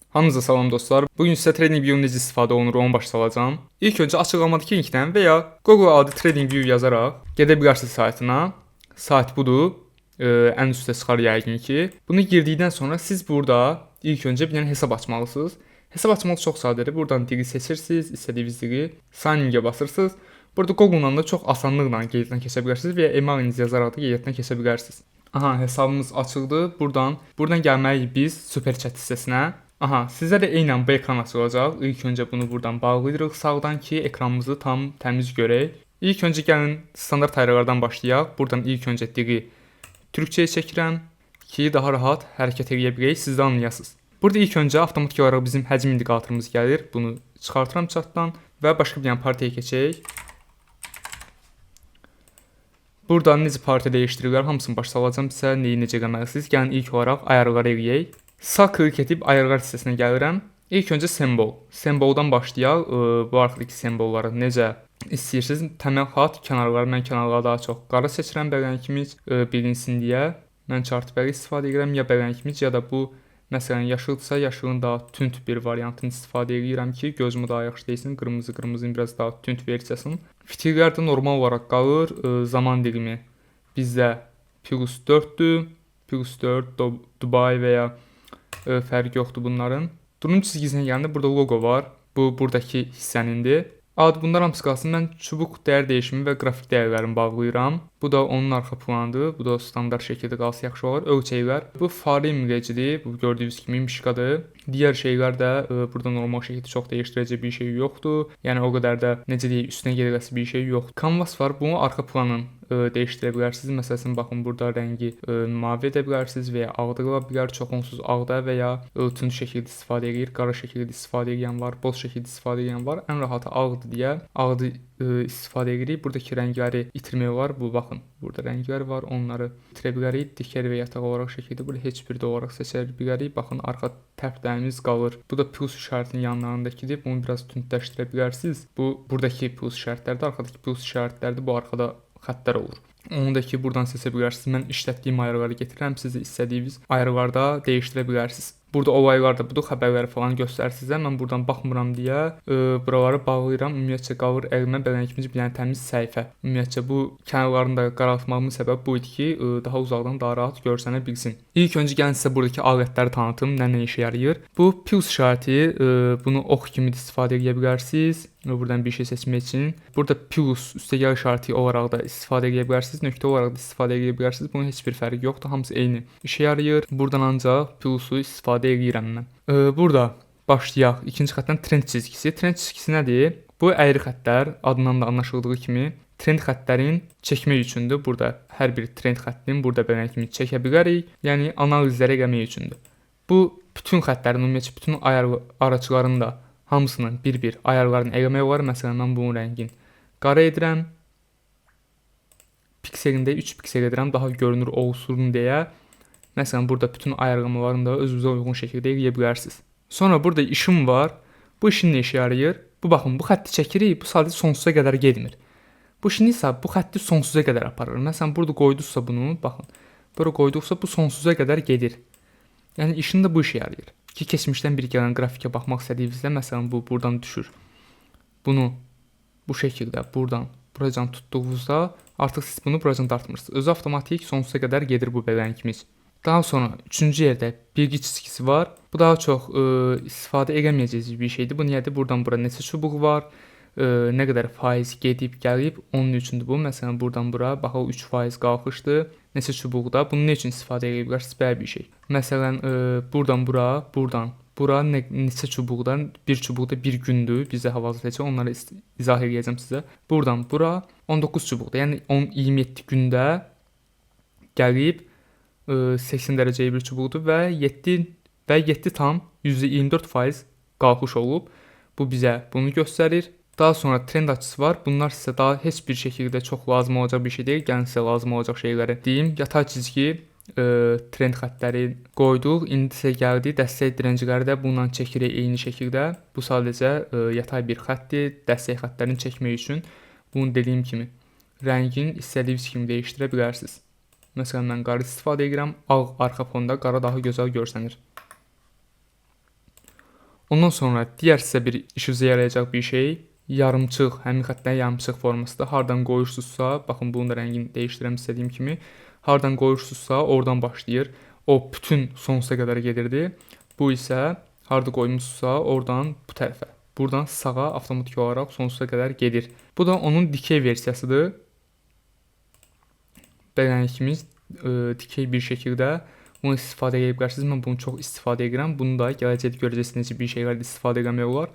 Hamınıza salam dostlar. Bugün sizə TradingView necə istifadə olunur, onu başa salacağam. İlk öncə açıqlamadakı linkdən və ya Google adi TradingView yazaraq gedə bilərsiniz saytına. Sayt budur. Ən üstə çıxar yəqin ki. Bunu girdikdən sonra siz burada ilk öncə bir dənə hesab açmalısınız. Hesab açmaq çox sadədir. Buradan dili seçirsiniz, istədiyiniz dili, sign in-ə basırsınız. Burada Google-la da çox asanlıqla qeyddən keçə bilərsiniz və ya emailinizi yazaraq da qeydiyyatdan keçə bilərsiniz. Aha, hesabımız açıldı. Buradan gəlməliyik biz Super Chat hissəsinə. Aha, sizə də eynən bu ekran açılacaq. İlk öncə bunu buradan bağlayırıq sağdan ki, ekranımızı tam təmiz görək. İlk öncə gəlin standart ayarlardan başlayaq. Buradan ilk öncə dili türkçəyə çəkirəm ki, daha rahat hərəkət eləyə bilək, siz də anlayasınız. Burada ilk öncə avtomatik olaraq bizim həcm indikatorumuz gəlir. Bunu çıxartıram chatdan və başqa bir dənə partiyaya keçək. Burada necə partiya dəyişdirirlər, hamısını başa salacağam sizə, nəyi necə eləməlisiniz. Gəlin ilk olaraq ayarları eləyək. Sağ klik edib ayarlar hissəsinə gəlirəm. İlk öncə sembol. Semboldan başlayaq. Bu arxadakı sembolları necə istəyirsiniz. Təməl xat, kənarları, mən kənarları daha çox qara seçirəm belə kimi bilinsin deyə. Mən chart bəri istifadə edirəm, ya belə kimi, ya da bu məsələn yaşıldırsa, yaşılın daha tünd bir variantını istifadə edirəm ki, gözümü daha yaxşı dəysin. Qırmızı, qırmızının biraz daha tünd versiyasını. Fitillər də normal olaraq qalır. Zaman dilimi bizdə plus 4-dür. Plus 4 Dubai və ya fərqi yoxdur bunların. Durum çizgisinə gələndə burada loqo var. Bu buradakı hissənindir. Adi bunlar hamısı qalsın. Mən çubuq dəyər dəyişimi və qrafik dəyərlərini bağlayıram. Bu da onun arxa planıdır. Bu da standart şəkildə qalsa yaxşı olar. Ölçəklər. Bu fare imləyicidir. Bu gördüyünüz kimi mişkadır. Digər şeylər də burada normal şəkildə çox dəyişdirəcək bir şey yoxdur. Yəni o qədər də, necə deyək, üstünə gediləsi bir şey yoxdur. Canvas var. Bunu arxa planın dəyişdirə bilərsiniz. Məsələn, baxın, burada rəngi mavi edə bilərsiniz və ya ağ da qala bilər. Çox onsuz ağda və ya tünd şəkildə istifadə edir. Qara şəkildə istifadə edən var, boz şəkildə istifadə edən var. Ən rahatı ağdır deyə ağdı istifadə edirik. Buradakı rəngləri itirmək olar. Bu baxın, burada rənglər var. Onları itirə bilərik. Dikər və yataq olaraq şəkildə burada heç bir də olaraq seçə bilərik. Baxın, arxa tərəflərimiz qalır. Bu da plus işarətinin yanlarındakıdır. Bunu biraz tündləşdirə bilərsiniz. Bu buradakı plus işarətlərdir, arxadakı plus işarətlərdir. Bu arxada xəttlər olur. Onu da ki buradan seçə bilərsiniz. Mən işlətdiyim ayarları getirəm. Siz də istədiyiniz ayarlarda dəyişdirə bilərsiniz. Burada olaylar da budur, xəbərləri falan göstərir sizə. Mən buradan baxmıram deyə buraları bağlayıram. Ümumiyyətcə qalır əlimə belə kimi bir dənə təmiz səhifə. Ümumiyyətcə bu kənarlarını da qaraltmağımın səbəbi bu idi ki, daha uzaqdan daha rahat görsənə bilsin. İlk öncə gəlin sizə buradakı alətləri tanıtım, nə nə işə yarayır. Bu plus işarəti, bunu ox kimi də istifadə edə bilərsiniz. Buradan bir şey seçmək üçün. Burada plus üstəgəl işarəti olaraq da istifadə edə bilərsiniz, nöqtə olaraq da istifadə edə bilərsiniz. Bunun heç bir fərqi yoxdur, hamısı eyni işə yarayır. Buradan ancaq plusu istifadə edirəm mən. Burada başlayaq. İkinci xəttdən trend çizgisi. Trend çizgisi nədir? Bu əyri xəttlər, adından da anlaşıldığı kimi, trend xəttlərin çəkmək üçündür. Burada hər bir trend xəttini burada belə kimi çəkə bilərik. Yəni analizləri eləmək üçündür. Bu bütün xəttlərin, ümumiyyətcə bütün ayar araçların da hamısının bir-bir ayarlarını eləmək olar. Məsələn, mən bunun rəngini qara edirəm. Pikselində 3 piksel edirəm, daha görünür olsun deyə. Məsələn, burada bütün ayarlamalarını da özünüzə uyğun şəkildə eləyə bilərsiniz. Sonra burada işin var. Bu işin nə işə yarayır? Bu baxın, bu xətti çəkirik, bu sadəcə sonsuza qədər getmir. Bu işin isə bu xətti sonsuza qədər aparır. Məsələn, burada qoyduqsa bunu, baxın. Bura qoyduqsa bu sonsuza qədər gedir. Yəni işin də bu işə yarayır. Ki keçmişdən bir gələn qrafikə baxmaq istədiyinizdə, məsələn, bu buradan düşür. Bunu bu şəkildə buradan buracan tutduğunuzda artıq siz bunu buracan dartmırsınız. Özü avtomatik sonsuza qədər gedir bu belənkimiz. Daha sonra üçüncü yerdə bilgi çizgisi var. Bu daha çox istifadə eləməyəcəyiniz bir şeydir. Bu niyədir? Buradan bura neçə çubuq var, nə qədər faiz gedib gəlib, onun üçündür bu. Məsələn, buradan bura baxaq 3% qalxışdı. Neçə çubuqda? Bunu nə üçün istifadə edə bilərsiniz? Belə bir şey. Məsələn, buradan bura, buradan bura neçə çubuqdan, bir çubuqda bir gündür. Bizdə hal-hazırda heç onları izah eləyəcəm sizə. Buradan bura 19 çubuqda, yəni 10 27 gündə gəlib 80 dərəcəyə bir çubuqdur və 7 və 7 tam %24% qalxış olub. Bu bizə bunu göstərir. Daha sonra trend açısı var. Bunlar sizə daha heç bir şəkildə çox lazım olacaq bir şey deyil. Gəlin sizə lazım olacaq şeyləri deyim. Yatay çizgi, trend xəttləri qoyduq. İndi isə gəldi dəstək direncləri də bununla çəkirik eyni şəkildə. Bu sadəcə yatay bir xəttdir. Dəstək xəttlərini çəkmək üçün bunu dediyim kimi rəngin istədiyiniz kimi dəyişdirə bilərsiniz. Məsələn, mən qara istifadə edirəm. Ağ arxa fonda qara daha gözəl görsənir. Ondan sonra digər sizə bir işinizə yarayacaq bir şey, yarımçıq, həmin xəttdən yarımçıq formasıdır. Hardan qoyursunuzsa, baxın bunun da rəngini dəyişdirəm istədiyim kimi. Hardan qoyursunuzsa, oradan başlayır. O bütün sonsuza qədər gedirdi. Bu isə harda qoymuşsunuzsa, oradan bu tərəfə. Buradan sağa avtomatik olaraq sonsuza qədər gedir. Bu da onun dikey versiyasıdır. Beləlikimiz dikey bir şəkildə bunu istifadə edə bilərsiniz. Mən bunu çox istifadə edirəm. Bunu da gələcəkdə görəcəksiniz necə bir şeylərdə istifadə etmək olar.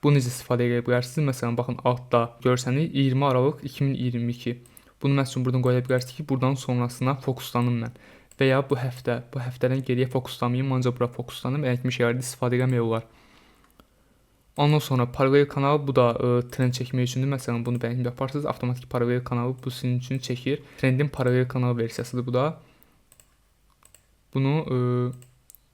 Bunu necə istifadə edə bilərsiniz? Məsələn, baxın altda görsəniz 20 Aralıq 2022. Bunu məsəl üçün buradan qoya bilərsiniz ki, buradan sonrasına fokuslanım mən. Və ya bu həftə, bu həftədən geriyə fokuslanmayım, ancaq bura fokuslanım. Elə kimi şeylərdə istifadə etmək olar. Ondan sonra paralel kanal, bu da trend çəkmək üçündür. Məsələn, bunu bəlkə yaparsınız. Avtomatik paralel kanalı bu sizin üçün çəkir. Trendin paralel kanal versiyasıdır bu da. Bunu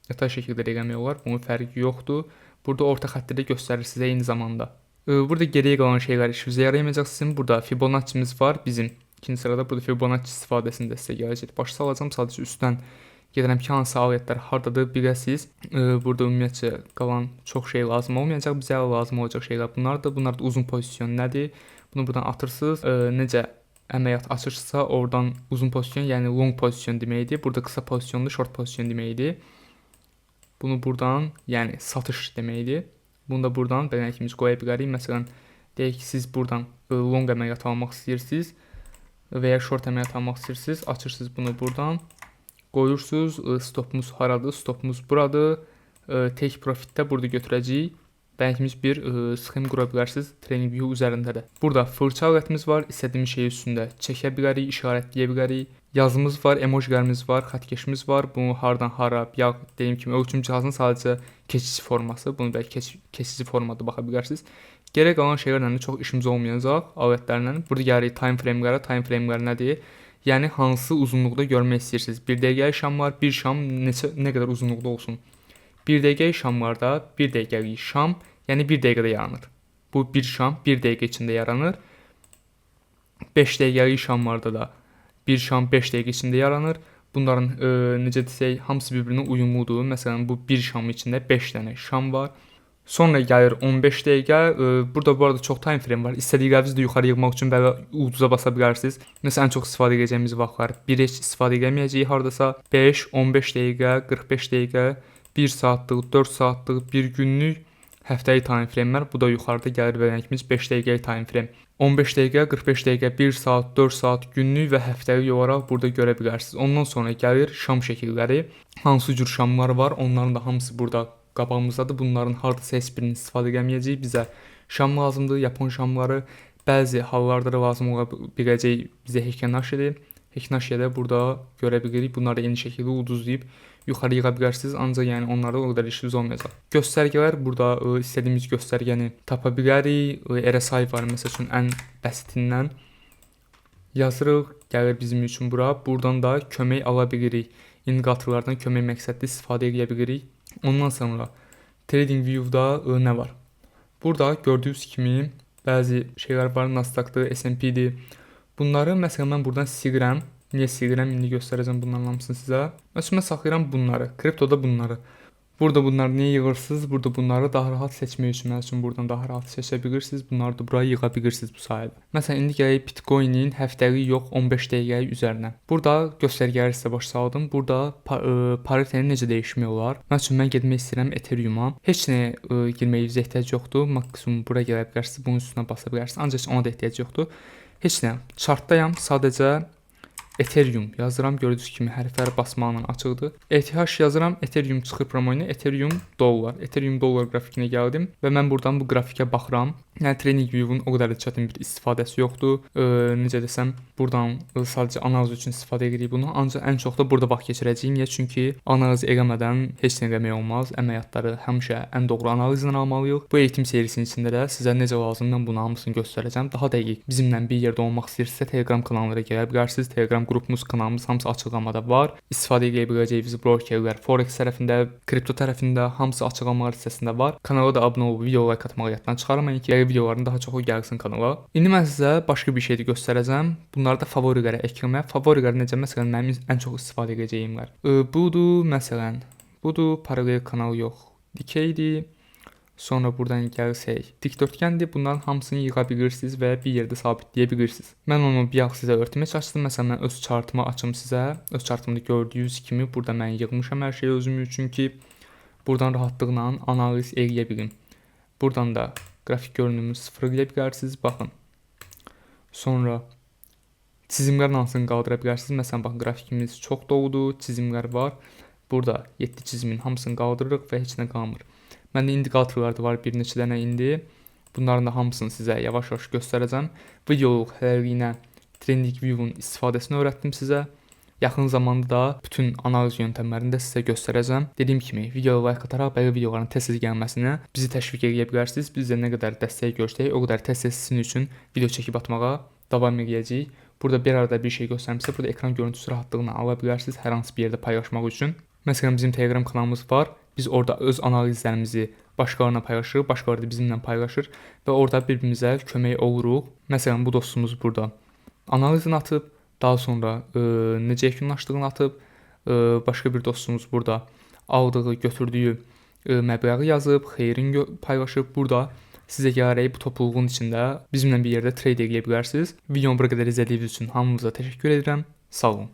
yatay şəkildə də eləmək olar. Bunun fərqi yoxdur. Burada orta xətti də göstərir sizə eyni zamanda. Burada geriyə qalan şeylər işinizə yaramayacaq sizin. Burada Fibonacci'miz var bizim. İkinci sırada burada Fibonacci istifadəsini də sizə gələcək. Başa salacağım, sadəcə üstdən gedirəm ki, hansı alətlər hardadır biləsiniz. Burada ümumiyyətcə qalan çox şey lazım olmayacaq. Bizə lazım olacaq şeylər bunlardır. Bunlar da uzun pozisyon nədir? Bunu buradan atırsınız. Necə əməliyyat açırsınızsa, oradan uzun pozisyon, yəni long pozisyon deməkdir. Burada qısa pozisyondur, short pozisyon deməkdir. Bunu buradan, yəni satış deməkdir. Bunu da buradan beləlikimiz qoya bilərik. Məsələn, deyək ki, siz buradan long əməliyyat almaq istəyirsiniz və ya short əməliyyat almaq istəyirsiniz. Açırsınız bunu buradan. Qoyursunuz, stopumuz haradır? Stopumuz buradır. Take profit də burada götürəcəyik. Bəlkimiz bir sxem qura bilərsiniz TradingView üzərində də. Burada fırça alətimiz var. İstədiyimiz şeyi üstündə çəkə bilərik, işarətləyə bilərik. Yazımız var, emojilərimiz var, xəttkeşimiz var. Bunu hardan hara, yağ dediyim kimi ölçüm cihazının sadəcə keçici forması. Bunu bəlkə keçici formada baxa bilərsiniz. Geriyə qalan şeylərlə də çox işimiz olmayacaq, alətlərlə. Burada gəlirik time frame-lərə. Time frame-lər nədir? Yəni hansı uzunluqda görmək istəyirsiniz? 1 dəqiqəlik şam var, bir şam neçə, nə qədər uzunluqda olsun? 1 dəqiqəlik şamlarda 1 dəqiqəlik şam, yəni 1 dəqiqədə yaranır. Bu bir şam 1 dəqiqə içində yaranır. 5 dəqiqəlik şamlarda da bir şam 5 dəqiqə içində yaranır. Bunların necə desək, hamısı bir-birinə uyumludur. Məsələn, bu bir şam içində 5 dənə şam var. Sonra gəlir 15 dəqiqə. Burada bu arada çox time frame var. İstədiklərinizi də yuxarı yığmaq üçün belə ulduza basa bilərsiniz. Məsələn, ən çox istifadə edəcəyimiz vaxtlar 1 heç istifadə edəməyəcəyik hardasa 5, 15 dəqiqə, 45 dəqiqə, 1 saatlıq, 4 saatlıq, 1 günlük, həftəlik time frame-lər. Bu da yuxarıda gəlir verənkimiz 5 dəqiqəlik time frame. 15 dəqiqə, 45 dəqiqə, 1 saat, 4 saat, günlük və həftəlik olaraq burada görə bilərsiniz. Ondan sonra gəlir şam şəkilləri. Hansı cür şamlar var, onların da hamısı burada qabağımızdadır. Bunların hardasa heç birini istifadə edəməyəcəyik. Bizə şam lazımdır, yapon şamları. Bəzi hallarda da lazım ola biləcək bizə Heikin Ashidir. Heikin Ashi'yə də burada görə bilirik. Bunları da eyni şəkildə ulduzlayıb yuxarı yığa bilərsiniz. Ancaq yəni onlarda o qədər işiniz olmayacaq. Göstərgələr, burada istədiyimiz göstərgəni tapa bilərik. RSI var məsəl üçün, ən bəsitindən. Yazırıq, gəlir bizim üçün bura. Buradan da kömək ala bilirik. İndikatorlardan kömək məqsədli istifadə edə bilirik. Ondan sonra TradingView-da nə var? Burada gördüyünüz kimi bəzi şeylər var. Nasdaq-dır, S&P-dir. Bunları məsələn mən buradan silirəm. Niyə silirəm? İndi göstərəcəm bunların hamısını sizə. Məsələn, mən saxlayıram bunları. Kriptoda bunları. Burada bunları niyə yığırsınız? Burada bunları daha rahat seçmək üçün, məsəl üçün buradan daha rahat seçə bilirsiniz. Bunları da buraya yığa bilirsiniz bu sayədə. Məsələn, indi gələk Bitcoin-in həftəlik yox, 15 dəqiqəlik üzərinə. Burada göstərgələri sizə başa saldım. Burada paritəni necə dəyişmək olar? Məsəl üçün, mən getmək istəyirəm Ethereum-a. Heç nəyə girməyinizə ehtiyac yoxdur. Maksimum bura gələ bilərsiniz, bunun üstünə basa bilərsiniz. Ancaq heç ona da ehtiyac yoxdur. Heç nə. Chartdayam. Sadəcə Ethereum yazıram. Gördüyünüz kimi hərflər basmaqla açıqdır. ETH yazıram. Ethereum çıxır promoyuna. Ethereum dollar. Ethereum dollar qrafikinə gəldim və mən buradan bu qrafikə baxıram. Yəni TradingView-un o qədər də çətin bir istifadəsi yoxdur. Necə desəm, buradan sadəcə analiz üçün istifadə edirik bunu. Ancaq ən çox da burada vaxt keçirəcəyik. Niyə? Çünki analiz eləmədən heç nə eləmək olmaz. Əməliyyatları həmişə ən doğru analizlə almalıyıq. Bu eğitim serisinin içində də sizə necə lazım, mən bunu hamısını göstərəcəm. Daha dəqiq bizimlə bir yerdə olmaq istəyirsinizsə, Telegram kanallara gələ bilərsiniz. Telegram qrupumuz, kanalımız hamısı açıqlamada var. İstifadə edə biləcəyiniz brokerlər Forex tərəfində, kripto tərəfində hamısı açıqlamalar hissəsində var. Kanala da abunə olub video like atmağı yaddan çıxarmayın ki, yeni videoların daha çoxu gəlsin kanala. İndi mən sizə başqa bir şey də göstərəcəm. Bunları da favorilərə ekləmə. Favorilər necə? Məsələn, mənim ən çox istifadə edəcəyimlər. Budur, məsələn. Budur, paralel kanal yox. Dikeydir. Sonra buradan gəlsək, dikdörtgəndir. Bunların hamısını yığa bilirsiniz və bir yerdə sabitləyə bilirsiniz. Mən onu bayaq sizə öyrətməyə çalışdım. Məsələn, mən öz chartımı açım sizə. Öz chartımda gördüyünüz kimi burada mən yığmışam hər şeyi özüm üçün ki, buradan rahatlıqla analiz eləyə bilim. Buradan da qrafik görünümünü sıfırlaya bilərsiniz. Baxın. Sonra çizimlərin hamısını qaldıra bilərsiniz. Məsələn, baxın, qrafikimiz çox doludur, çizimlər var. Burada 7 çizimin hamısını qaldırırıq və heç nə qalmır. Məndə indikatorlar da var bir neçə dənə indi. Bunların da hamısını sizə yavaş-yavaş göstərəcəm. Videoluq hələliyinə TradingView-un istifadəsini öyrətdim sizə. Yaxın zamanda da bütün analiz yöntəmlərini də sizə göstərəcəm. Dediyim kimi, videoya like ataraq belə videoların tez-tez gəlməsinə bizi təşviq edə bilərsiniz. Biz də nə qədər dəstək görsək, o qədər tez-tez sizin üçün video çəkib atmağa davam edəcəyik. Burada bir arada bir şey göstərmişsə, burada ekran görüntüsü rahatlıqla ala bilərsiniz hər hansı bir yerdə paylaşmaq üçün. Məsələn, bizim Telegram kanalımız var. Biz orada öz analizlərimizi başqalarına paylaşırıq, başqaları da bizimlə paylaşır və orada bir-birimizə kömək oluruq. Məsələn, bu dostumuz burada analizini atıb, daha sonra necə yekunlaşdığını atıb, başqa bir dostumuz burada aldığı, götürdüyü məbləği yazıb, xeyrin paylaşıb. Burada sizə gələrək bu topluluğun içində bizimlə bir yerdə trade edə bilərsiniz. Videomu bura qədər izlədiyiniz üçün hamınıza təşəkkür edirəm. Sağ olun.